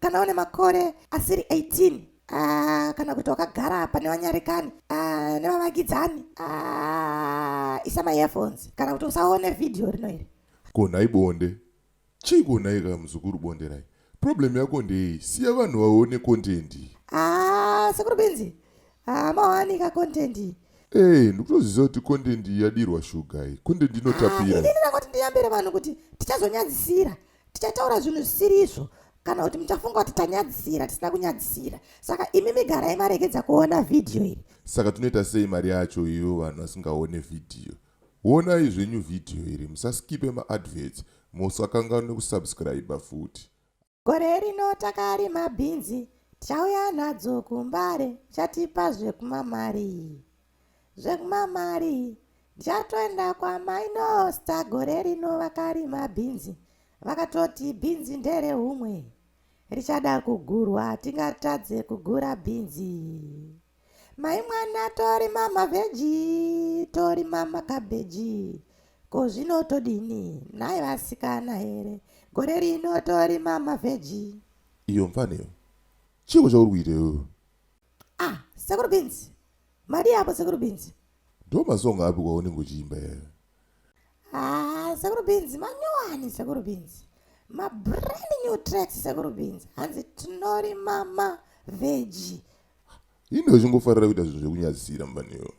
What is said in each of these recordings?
Kana une makore asiri 18, kana kuti wakagara pane vanyarikani nevavakidzani, isa maearphones kana kuti usaone vhidhiyo rino iri. Ko nhai Bonde, chiiko nhai ka muzukuru Bonderai? Problem yako ndei? Siya vanhu vaone content. Ah, sekuru Binzi, mawanika content. Ee, ndikutoziva kuti content yadirwa shuga iyi. Content inotapira. Inini ndangoti ndiyambire vanhu kuti tichazonyadzisira, tichataura zvinhu zvisiri izvo, kana kuti muchafunga kuti tanyadzisira tisina kunyadzisira. Saka imi migarai maregedza kuona vhidhiyo iri. Saka tinoita sei mari yacho iyo vanhu vasingaone vhidhiyo? Onai zvenyu vhidhiyo iri, musaskipe maadverts, musakanganwe kusubscribe futi. Gore rino takarima bhinzi, tichauya nadzo kuMbare, chatipa zvekumamari. Zvekumamari, ndichatoenda kwamainosta. Gore rino vakarima bhinzi, vakatoti bhinzi nderehumwe, richada kugurwa, tingatadze kugura bhinzi? Mai mwana, torima maveggie, torima makabheji, ko zvino todini nhai vasikana here? Gore rino torima maveggie. Iyo mfaneyo, chiiko chauri kuita iwewe? Ah, sekuru Binzi, madi apo, sekuru Binzi? Ndo masongo api kwaunenge uchiimba yayo? Ah, sekuru Binzi, manyowani, sekuru Binzi, mabrand new tracks, sekuru Binzi. Hanzi tinorima maveggie. Inde uchingofarira kuita zvinhu zvekunyadzisira mfaneyo.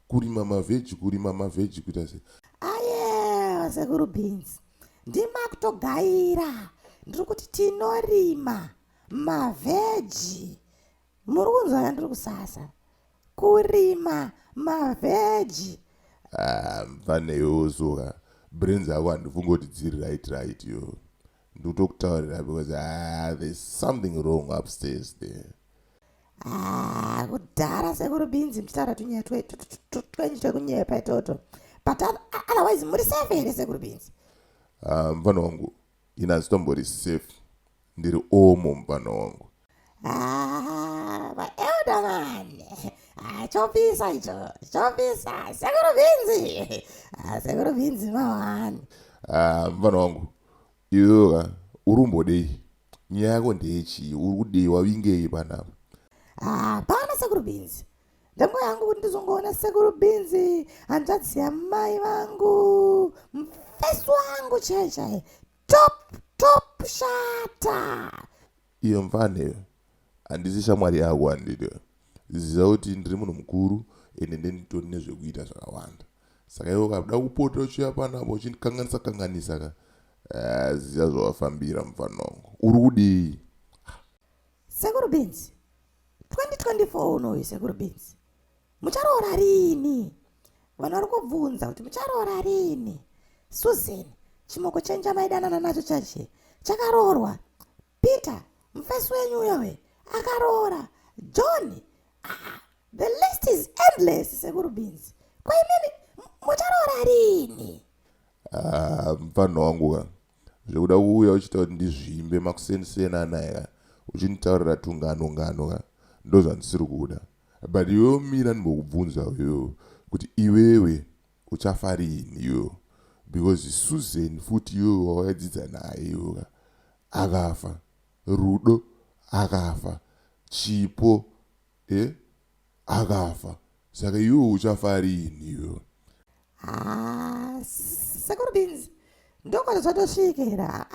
Kurima maveggie, kurima maveggie, kuita sei? Ayewa, sekuru Binzi, ndima kutogaira. Ndiri kuti tinorima maveggie. Muri kunzwa yandiri kusasa? Kurima maveggie. Ah, mfaneyo, soka brains ako handifungi kuti dziri right yo. Ndikutokutaurira because, ah, there's something wrong upstairs there. Ah, kudhara, sekuru Binzi, muchitaura tunyaya twenyu twekunyepa itoto, but otherwise muri safe here, sekuru Binzi? Ah, mufana wangu, ini handitombori safe, ndiri omo, mufana wangu. Ah, maelder man. Ah, chopisa icho, chopisa, sekuru Binzi. Ah, sekuru Binzi mawani. Ah, mufana wangu, iwewe ka uri kumbodei? Nyaya yako ndeyechii? Uri kudei? Wavingei panapa? Ah, pana sekuru Binzi, ndengo yangu kuti ndizongoona sekuru Binzi, hanzvadzi yamai vangu, mufesi wangu chai chai, top top shata. Iyo mfaneyo, handisi shamwari yako, handidi. Ziva kuti ndiri munhu mukuru, ende ndenditori nezvekuita zvakawanda. Saka iwe ukada kupota uchiuya panapa uchindikanganisa kanganisa ka, ah, ziva zvawafambira, mufana wangu. Uri kudii? Sekuru Binzi, 2024 unoyu, sekuru Binzi, mucharoora rini? Vanhu vari kubvunza kuti mucharoora rini. Susan, chimoko chenyu chamaidanana nacho chache, chakaroorwa. Peter, mufesi wenyu uyowe, akaroora. John, ah, the list is endless, sekuru Binzi. Kwaimimi mucharoora rini? Ah, mufana wangu ka, zvekuda kuuya uchiita kuti ndizvimbe makuseniseni anaya ka, uchinditaurira tungano ngano ka, ndo zvandisiri kuda. But iwewe mira ndimbokubvunza iwewe kuti iwewe uchafa rini iwewe? Because Susan futi iwewe wawakadzidza naye iwewe ka akafa, Rudo akafa, Chipo akafa, saka iwewe uchafa rini iwewe? Ah, sekuru Binzi, ndokwacho zvatosvikira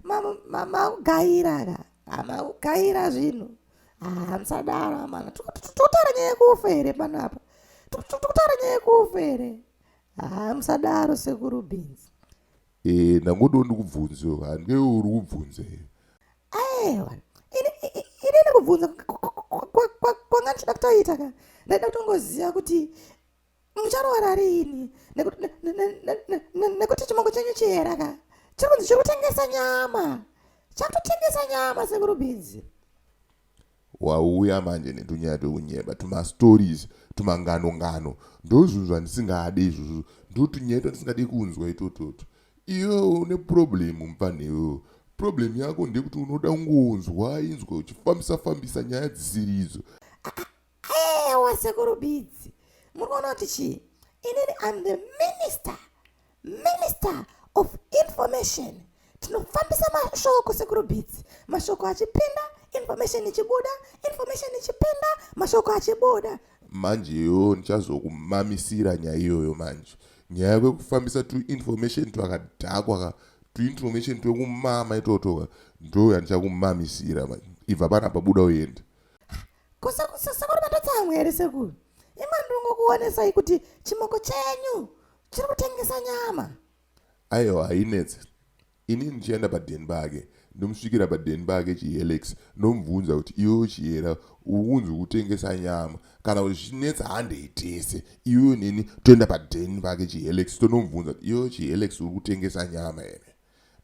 mana makugaira ka, makugaira zvinhu. Ah, musadaro mana. Tikutaura nyaya yekufa here panapa? Tikutaura nyaya yekufa here? Ah, musadaro, sekuru Binzi. Ndangodo ndikubvunze, handike uri kubvunza here? Aiwa, inini kubvunza kwanga ndichida kutoita ka, ndaida kutongoziva kuti mucharoora rini, nekuti chimoko chenyu chiyera ka chiri kunzi chiri kutengesa nyama, chakutotengesa nyama, sekuru Binzi. Wauya manje netunyaya twekunyeba, tumastories, tumangano-ngano. Ndo zvinhu zvandisingade izvozvo, ndo tunyaya twandisingade kunzwa itototo. Iwe une problem, mufana iwewe. Problem yako ndeyekuti unoda kungonzwa inzwa uchifambisa fambisa nyaya dzisiri idzo. Ewa, sekuru Binzi, muri kuona kuti chii? Inini am the minister of information. Tinofambisa mashoko, Sekuru Bits. Mashoko achipinda, information ichibuda, information ichipinda, mashoko achibuda. Manje iyoyo ndichazokumamisira nyaya iyoyo manje. Nyaya yekufambisa tuinformation twakadhakwa ka, tuinformation twekumama itotoka, ndo yandichakumamisira manje. Ibva panapa, buda uende. Ko sekuru, matotsamwa here, sekuru? Imwe ndingokuonesai kuti chimoko chenyu chiri kutengesa nyama. Aiwa, hainetse. Inini ndichienda padheni pake, ndomusvikira padheni pake chiHelex, ndomubvunza kuti, "Iwewe Chiyera, uri kunzi kutengesa nyama kana kuti zvichinetsa? Handei tese, iwewe neni, toenda padheni pake chiHelex, tonomubvunza kuti, 'Iwewe chiHelex, uri kutengesa nyama here?'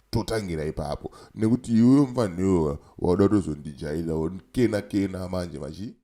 Totangira ipapo, nekuti iwewe mufanhiwewa wauda kutozondijairira, kena kena manje machi."